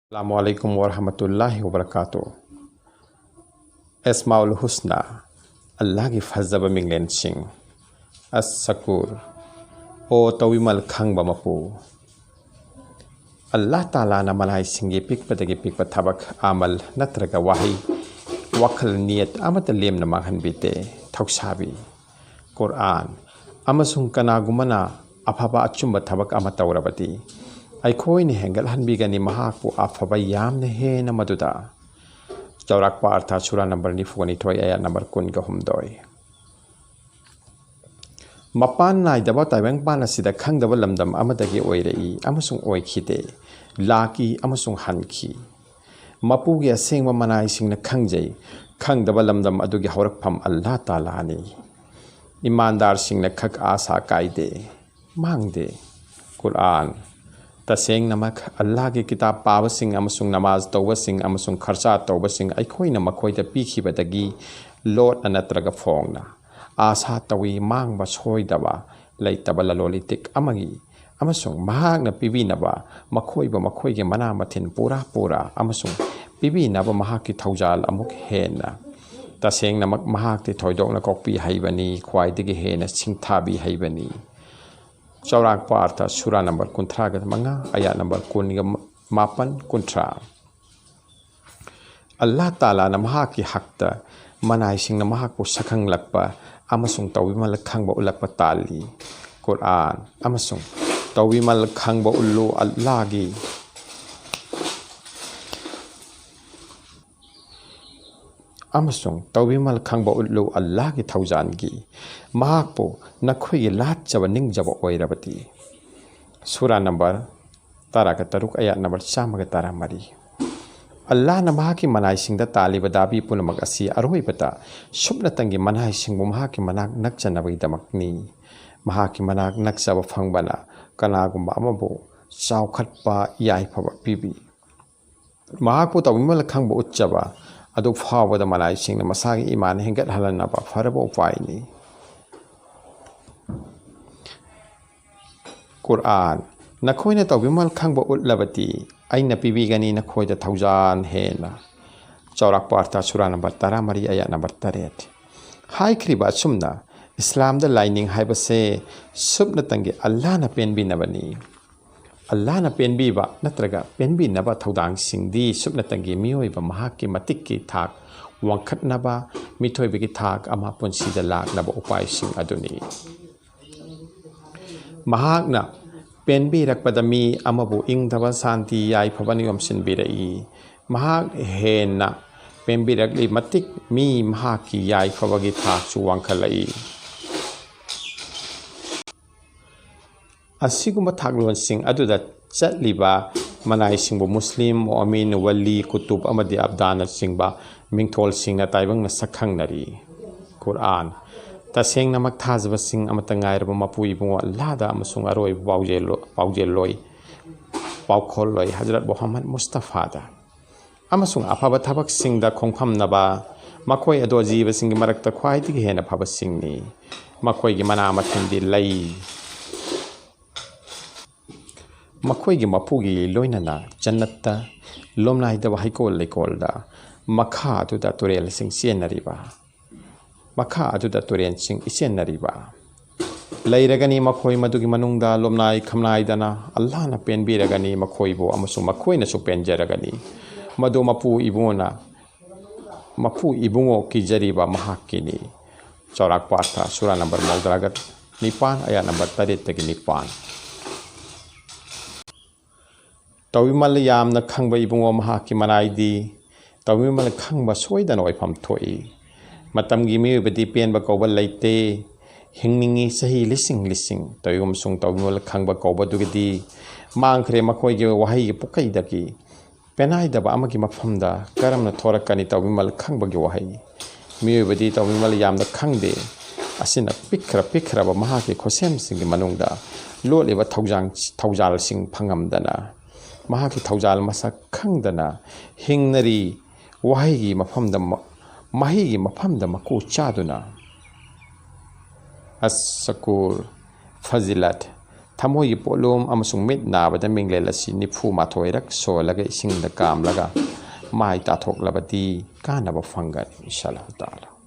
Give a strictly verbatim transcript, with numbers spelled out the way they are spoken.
ꯑꯁꯂꯥꯃꯨ ꯑꯂꯥꯏꯀꯨꯝ ꯋꯔꯍꯃꯇꯨꯜꯂꯥꯍꯤ ꯋꯕꯔꯀꯥꯇꯨ꯫ ꯑꯦꯁꯃꯥꯎꯜ ꯍꯨꯁꯅꯥ, ꯑꯜꯂꯥꯍꯒꯤ ꯐꯖꯕ ꯃꯤꯡꯂꯦꯟꯁꯤꯡ꯫ ꯑꯁ ꯁꯀꯨꯔ, ꯑꯣ ꯇꯧꯕꯤꯃꯜ ꯈꯪꯕ ꯃꯄꯨ꯫ ꯑꯜꯂꯥꯍ ꯇꯥꯂꯥꯅ ꯃꯅꯥꯏꯁꯤꯡꯒꯤ ꯄꯤꯛꯄꯗꯒꯤ ꯄꯤꯛꯄ ꯊꯕꯛ, ꯑꯃꯜ ꯅꯠꯇ꯭ꯔꯒ ꯋꯥꯍꯩ, ꯋꯥꯈꯜ, ꯅꯤꯌꯠ ꯑꯃꯠꯇ ꯂꯦꯝꯅ ꯃꯥꯡꯍꯟꯕꯤꯗꯦ꯫ ꯊꯧꯁꯥꯕꯤ꯫ ꯀꯨꯔꯑꯥꯟ꯫ ꯑꯃꯁꯨꯡ ꯀꯅꯥꯒꯨꯝꯕꯅ ꯑꯐꯕ ꯑꯆꯨꯝꯕ ꯊꯕꯛ ꯑꯃ ꯇꯧꯔꯕꯗꯤ ꯑꯩꯈꯣꯏꯅ ꯍꯦꯟꯒꯠꯍꯟꯕꯤꯒꯅꯤ ꯃꯍꯥꯛꯄꯨ ꯑꯐꯕ ꯌꯥꯝꯅ ꯍꯦꯟꯅ ꯃꯗꯨꯗ꯫ ꯆꯥꯎꯔꯥꯛꯄ ꯑꯔꯊ ꯁꯨꯔꯥ ꯅꯝꯕꯔ ꯅꯤꯐꯨꯒ ꯅꯤꯊꯣꯏ, ꯑꯌꯥꯠ ꯅꯝꯕꯔ ꯀꯨꯟꯒ ꯍꯨꯝꯗꯣꯏ꯫ ꯃꯄꯥꯟ ꯅꯥꯏꯗꯕ ꯇꯥꯏꯕꯪꯄꯥꯟ ꯑꯁꯤꯗ ꯈꯪꯗꯕ ꯂꯝꯗꯝ ꯑꯃꯗꯒꯤ ꯑꯣꯏꯔꯛꯏ ꯑꯃꯁꯨꯡ ꯑꯣꯏꯈꯤꯗꯦ, ꯂꯥꯛꯈꯤ ꯑꯃꯁꯨꯡ ꯍꯟꯈꯤ꯫ ꯃꯄꯨꯒꯤ ꯑꯁꯦꯡꯕ ꯃꯅꯥꯏꯁꯤꯡꯅ ꯈꯪꯖꯩ, ꯈꯪꯗꯕ ꯂꯝꯗꯝ ꯑꯗꯨꯒꯤ ꯍꯧꯔꯛꯐꯝ ꯑꯜꯂꯥꯍ ꯇꯥꯂꯥꯅꯤ꯫ ꯏꯃꯥꯟꯗꯥꯔꯁꯤꯡꯅ ꯈꯛ ꯑꯥꯁꯥ ꯀꯥꯏꯗꯦ, ꯃꯥꯡꯗꯦ꯫ ꯀꯨꯔꯑꯥꯟ꯫ ꯇꯁꯦꯡꯅꯃꯛ ꯑꯜꯂꯥꯍꯒꯤ ꯀꯤꯇꯥꯕ ꯄꯥꯕꯁꯤꯡ ꯑꯃꯁꯨꯡ ꯅꯃꯥꯖ ꯇꯧꯕꯁꯤꯡ ꯑꯃꯁꯨꯡ ꯈꯔꯆꯥ ꯇꯧꯕꯁꯤꯡ ꯑꯩꯈꯣꯏꯅ ꯃꯈꯣꯏꯗ ꯄꯤꯈꯤꯕꯗꯒꯤ ꯂꯣꯠꯅ ꯅꯠꯇ꯭ꯔꯒ ꯐꯣꯡꯅ ꯑꯥꯁꯥ ꯇꯧꯏ, ꯃꯥꯡꯕ ꯁꯣꯏꯗꯕ ꯂꯩꯇꯕ ꯂꯂꯣꯟ ꯏꯇꯤꯛ ꯑꯃꯒꯤ, ꯑꯃꯁꯨꯡ ꯃꯍꯥꯛꯅ ꯄꯤꯕꯤꯅꯕ ꯃꯈꯣꯏꯕꯨ ꯃꯈꯣꯏꯒꯤ ꯃꯅꯥ ꯃꯊꯤꯟ ꯄꯨꯔꯥ ꯄꯨꯔꯥ ꯑꯃꯁꯨꯡ ꯄꯤꯕꯤꯅꯕ ꯃꯍꯥꯛꯀꯤ ꯊꯧꯖꯥꯜ ꯑꯃꯨꯛ ꯍꯦꯟꯅ꯫ ꯇꯁꯦꯡꯅꯃꯛ ꯃꯍꯥꯛꯇꯤ ꯊꯣꯏꯗꯣꯛꯅ ꯀꯣꯛꯄꯤ ꯍꯩꯕꯅꯤ, ꯈ꯭ꯋꯥꯏꯗꯒꯤ ꯍꯦꯟꯅ ꯁꯤꯡꯊꯥꯕꯤ ꯍꯩꯕꯅꯤ꯫ ꯆꯥꯎꯔꯥꯛꯄ ꯑꯔꯊ ꯁꯨꯔꯥ ꯅꯝꯕꯔ ꯀꯨꯟꯊ꯭ꯔꯥꯒ ꯃꯉꯥ, ꯑꯌꯥꯠ ꯅꯝꯕꯔ ꯀꯨꯟꯒ ꯃꯥꯄꯟ, ꯀꯨꯟꯊ꯭ꯔꯥ꯫ ꯑꯜꯂꯥꯍ ꯇꯥꯂꯥꯅ ꯃꯍꯥꯛꯀꯤ ꯍꯛꯇ ꯃꯅꯥꯏꯁꯤꯡꯅ ꯃꯍꯥꯛꯄꯨ ꯁꯛꯈꯪꯂꯛꯄ ꯑꯃꯁꯨꯡ ꯇꯧꯕꯤꯃꯜ ꯈꯪꯕ ꯎꯠꯂꯛꯄ ꯇꯥꯜꯂꯤ꯫ ꯀꯨꯔꯑꯥꯟ꯫ ꯑꯃꯁꯨꯡ ꯇꯧꯕꯤꯃꯜ ꯈꯪꯕ ꯎꯠꯂꯨ ꯑꯜꯂꯥꯍꯒꯤ ꯑꯃꯁꯨꯡ ꯇꯧꯕꯤꯃꯜ ꯈꯪꯕ ꯎꯠꯂꯨ ꯑꯜꯂꯥꯍꯒꯤ ꯊꯧꯖꯥꯜꯒꯤ, ꯃꯍꯥꯛꯄꯨ ꯅꯈꯣꯏꯒꯤ ꯂꯥꯠꯆꯕ ꯅꯤꯡꯖꯕ ꯑꯣꯏꯔꯕꯗꯤ꯫ ꯁꯨꯔꯥ ꯅꯝꯕꯔ ꯇꯔꯥꯒ ꯇꯔꯨꯛ, ꯑꯌꯥꯠ ꯅꯝꯕꯔ ꯆꯥꯝꯃꯒ ꯇꯔꯥꯃꯔꯤ꯫ ꯑꯜꯂꯥꯍꯅ ꯃꯍꯥꯛꯀꯤ ꯃꯅꯥꯏꯁꯤꯡꯗ ꯇꯥꯜꯂꯤꯕ ꯗꯥꯕꯤ ꯄꯨꯝꯅꯃꯛ ꯑꯁꯤ ꯑꯔꯣꯏꯕꯗ ꯁꯨꯞꯅꯇꯪꯒꯤ ꯃꯅꯥꯏꯁꯤꯡꯕꯨ ꯃꯍꯥꯛꯀꯤ ꯃꯅꯥꯛ ꯅꯛꯆꯅꯕꯒꯤꯗꯃꯛꯅꯤ꯫ ꯃꯍꯥꯛꯀꯤ ꯃꯅꯥꯛ ꯅꯛꯆꯕ ꯐꯪꯕꯅ ꯀꯅꯥꯒꯨꯝꯕ ꯑꯃꯕꯨ ꯆꯥꯎꯈꯠꯄ ꯌꯥꯏꯐꯕ ꯄꯤꯕꯤ꯫ ꯃꯍꯥꯛꯄꯨ ꯇꯧꯕꯤꯃꯜ ꯈꯪꯕ ꯎꯠꯆꯕ ꯑꯗꯨ ꯐꯥꯎꯕꯗ ꯃꯅꯥꯏꯁꯤꯡꯅ ꯃꯁꯥꯒꯤ ꯏꯃꯥꯟ ꯍꯦꯟꯒꯠꯍꯜꯂꯅꯕ ꯐꯔꯕ ꯎꯄꯥꯏꯅꯤ꯫ ꯀꯨꯔꯑꯥꯟ꯫ ꯅꯈꯣꯏꯅ ꯇꯧꯕꯤꯃꯜ ꯈꯪꯕ ꯎꯠꯂꯕꯗꯤ ꯑꯩꯅ ꯄꯤꯕꯤꯒꯅꯤ ꯅꯈꯣꯏꯗ ꯊꯧꯖꯥꯜ ꯍꯦꯟꯅ꯫ ꯆꯥꯎꯔꯥꯛꯄ ꯑꯥꯔꯊ ꯁꯨꯔꯥ ꯅꯝꯕꯔ ꯇꯔꯥꯃꯔꯤ, ꯑꯌꯥꯠ ꯅꯝꯕꯔ ꯇꯔꯦꯠ꯫ ꯍꯥꯏꯈ꯭ꯔꯤꯕ ꯑꯁꯨꯝꯅ, ꯏꯁꯂꯥꯝꯗ ꯂꯥꯏꯅꯤꯡ ꯍꯥꯏꯕꯁꯦ ꯁꯨꯞꯅꯇꯪꯒꯤ ꯑꯜꯂꯥꯅ ꯄꯦꯟꯕꯤꯅꯕꯅꯤ꯫ ꯑꯜꯂꯥꯅ ꯄꯦꯟꯕꯤꯕ ꯅꯠꯇ꯭ꯔꯒ ꯄꯦꯟꯕꯤꯅꯕ ꯊꯧꯗꯥꯡꯁꯤꯡꯗꯤ ꯁꯨꯞꯅꯇꯪꯒꯤ ꯃꯤꯑꯣꯏꯕ ꯃꯍꯥꯛꯀꯤ ꯃꯇꯤꯛꯀꯤ ꯊꯥꯛ ꯋꯥꯡꯈꯠꯅꯕ, ꯃꯤꯊꯣꯏꯕꯒꯤ ꯊꯥꯛ ꯑꯃ ꯄꯨꯟꯁꯤꯗ ꯂꯥꯛꯅꯕ ꯎꯄꯥꯏꯁꯤꯡ ꯑꯗꯨꯅꯤ꯫ ꯃꯍꯥꯛꯅ ꯄꯦꯟꯕꯤꯔꯛꯄꯗ ꯃꯤ ꯑꯃꯕꯨ ꯏꯪꯗꯕ, ꯁꯥꯟꯇꯤ, ꯌꯥꯏꯐꯕꯅ ꯌꯣꯝꯁꯤꯟꯕꯤꯔꯛꯏ꯫ ꯃꯍꯥꯛ ꯍꯦꯟꯅ ꯄꯦꯟꯕꯤꯔꯛꯂꯤ ꯃꯇꯤꯛ ꯃꯤ ꯃꯍꯥꯛꯀꯤ ꯌꯥꯏꯐꯕꯒꯤ ꯊꯥꯛꯁꯨ ꯋꯥꯡꯈꯠꯂꯛꯏ꯫ ꯑꯁꯤꯒꯨꯝꯕ ꯊꯥꯛꯂꯣꯟꯁꯤꯡ ꯑꯗꯨꯗ ꯆꯠꯂꯤꯕ ꯃꯅꯥꯏꯁꯤꯡꯕꯨ ꯃꯨꯁꯂꯤꯝ, ꯃꯣꯃꯤꯟ, ꯋꯂꯤ, ꯀꯨꯇꯨꯕ ꯑꯃꯗꯤ ꯑꯕꯗꯥꯅꯆꯤꯡꯕ ꯃꯤꯡꯊꯣꯜꯁꯤꯡꯅ ꯇꯥꯏꯕꯪꯅ ꯁꯛꯈꯪꯅꯔꯤ꯫ ꯀꯨꯔꯑꯥꯟ꯫ ꯇꯁꯦꯡꯅꯃꯛ ꯊꯥꯖꯕꯁꯤꯡ ꯑꯃꯠꯇ ꯉꯥꯏꯔꯕ ꯃꯄꯨ ꯏꯕꯨꯡꯉꯣ ꯑꯜꯂꯥꯗ ꯑꯃꯁꯨꯡ ꯑꯔꯣꯏꯕ ꯄꯥꯎꯖꯦꯜꯂꯣ-, ꯄꯥꯎꯖꯦꯜꯂꯣꯏ, ꯄꯥꯎꯈꯣꯜꯂꯣꯏ ꯍꯖꯔꯠ ꯃꯨꯍꯝꯃꯗ ꯃꯨꯁꯇꯐꯥꯗ ꯑꯃꯁꯨꯡ ꯑꯐꯕ ꯊꯕꯛꯁꯤꯡꯗ ꯈꯣꯡꯐꯝꯅꯕ, ꯃꯈꯣꯏ ꯑꯗꯣ ꯖꯤꯕꯁꯤꯡꯒꯤ ꯃꯔꯛꯇ ꯈ꯭ꯋꯥꯏꯗꯒꯤ ꯍꯦꯟꯅ ꯐꯕꯁꯤꯡꯅꯤ꯫ ꯃꯈꯣꯏꯒꯤ ꯃꯅꯥ ꯃꯊꯨꯝꯗꯤ ꯂꯩ꯫ ꯃꯈꯣꯏꯒꯤ ꯃꯄꯨꯒꯤ ꯂꯣꯏꯅꯅ ꯖꯟꯅꯠꯇ ꯂꯣꯝꯅꯥꯏꯗꯕ ꯍꯩꯀꯣꯜ ꯂꯩꯀꯣꯜꯗ, ꯃꯈꯥ ꯑꯗꯨꯗ ꯇꯨꯔꯦꯜꯁꯤꯡ ꯆꯦꯟꯅꯔꯤꯕ, ꯃꯈꯥ ꯑꯗꯨꯗ ꯇꯨꯔꯦꯜꯁꯤꯡ ꯏꯆꯦꯟꯅꯔꯤꯕ ꯂꯩꯔꯒꯅꯤ꯫ ꯃꯈꯣꯏ ꯃꯗꯨꯒꯤ ꯃꯅꯨꯡꯗ ꯂꯣꯝꯅꯥꯏ ꯈꯝꯅꯥꯏꯗꯅ ꯑꯜꯂꯥꯍꯅ ꯄꯦꯟꯕꯤꯔꯒꯅꯤ ꯃꯈꯣꯏꯕꯨ, ꯑꯃꯁꯨꯡ ꯃꯈꯣꯏꯅꯁꯨ ꯄꯦꯟꯖꯔꯒꯅꯤ꯫ ꯃꯗꯨ ꯃꯄꯨ ꯏꯕꯨꯡꯉꯣꯅ, ꯃꯄꯨ ꯏꯕꯨꯡꯉꯣ ꯀꯤꯖꯔꯤꯕ ꯃꯍꯥꯛꯀꯤꯅꯤ꯫ ꯆꯥꯎꯔꯥꯛꯄ ꯑꯥꯔꯊ, ꯁꯨꯔꯥ ꯅꯝꯕꯔ ꯃꯧꯗ꯭ꯔꯥꯒ ꯅꯤꯄꯥꯟ, ꯑꯌꯥ ꯅꯝꯕꯔ ꯇꯔꯦꯠꯇꯒꯤ ꯅꯤꯄꯥꯟ꯫ ꯇꯧꯕꯤꯃꯜ ꯌꯥꯝꯅ ꯈꯪꯕ ꯏꯕꯨꯡꯉꯣ ꯃꯍꯥꯛꯀꯤ ꯃꯅꯥꯏꯗꯤ ꯇꯧꯕꯤꯃꯜ ꯈꯪꯕ ꯁꯣꯏꯗꯅ ꯑꯣꯏꯐꯝ ꯊꯣꯛꯏ꯫ ꯃꯇꯝꯒꯤ ꯃꯤꯑꯣꯏꯕꯗꯤ ꯄꯦꯟꯕ ꯀꯧꯕ ꯂꯩꯇꯦ꯫ ꯍꯤꯡꯅꯤꯡꯉꯤ ꯆꯍꯤ ꯂꯤꯁꯤꯡ ꯂꯤꯁꯤꯡ꯫ ꯇꯧꯏꯒꯨꯝꯁꯨꯡ ꯇꯧꯕꯤꯃꯜ ꯈꯪꯕ ꯀꯧꯕꯗꯨꯒꯤꯗꯤ ꯃꯥꯡꯈ꯭ꯔꯦ ꯃꯈꯣꯏꯒꯤ ꯋꯥꯍꯩꯒꯤ ꯄꯨꯀꯩꯗꯒꯤ꯫ ꯄꯦꯅꯥꯏꯗꯕ ꯑꯃꯒꯤ ꯃꯐꯝꯗ ꯀꯔꯝꯅ ꯊꯣꯔꯛꯀꯅꯤ ꯇꯧꯕꯤꯃꯜ ꯈꯪꯕꯒꯤ ꯋꯥꯍꯩ? ꯃꯤꯑꯣꯏꯕꯗꯤ ꯇꯧꯕꯤꯃꯜ ꯌꯥꯝꯅ ꯈꯪꯗꯦ꯫ ꯑꯁꯤꯅ ꯄꯤꯛꯈ꯭ꯔ ꯄꯤꯛꯈ꯭ꯔꯕ ꯃꯍꯥꯛꯀꯤ ꯈꯨꯠꯁꯦꯝꯁꯤꯡꯒꯤ ꯃꯅꯨꯡꯗ ꯂꯣꯠꯂꯤꯕ ꯊꯧꯖꯥꯡ-, ꯊꯧꯖꯥꯜꯁꯤꯡ ꯐꯪꯉꯝꯗꯅ, ꯃꯍꯥꯛꯀꯤ ꯊꯧꯖꯥꯜ ꯃꯁꯛ ꯈꯪꯗꯅ ꯍꯤꯡꯅꯔꯤ꯫ ꯋꯥꯍꯩꯒꯤ ꯃꯐꯝꯗ ꯃ-, ꯃꯍꯩꯒꯤ ꯃꯐꯝꯗ ꯃꯀꯨ ꯆꯥꯗꯨꯅ꯫ ꯑꯁ ꯁꯀꯨꯔ ꯐꯖꯤꯂꯠ ꯊꯃꯣꯏꯒꯤ ꯄꯣꯠꯂꯨꯝ ꯑꯃꯁꯨꯡ ꯃꯤꯠ ꯅꯥꯕꯗ ꯃꯤꯡꯂꯦꯜ ꯑꯁꯤ ꯅꯤꯐꯨ ꯃꯥꯊꯣꯏꯔꯛ ꯁꯣꯜꯂꯒ ꯏꯁꯤꯡꯗ ꯀꯥꯝꯂꯒ ꯃꯥꯏ ꯇꯥꯊꯣꯛꯂꯕꯗꯤ ꯀꯥꯟꯅꯕ ꯐꯪꯒꯅꯤ, ꯏꯟꯁꯥ ꯑꯜꯂꯥꯍꯨ ꯇꯥꯂꯥ꯫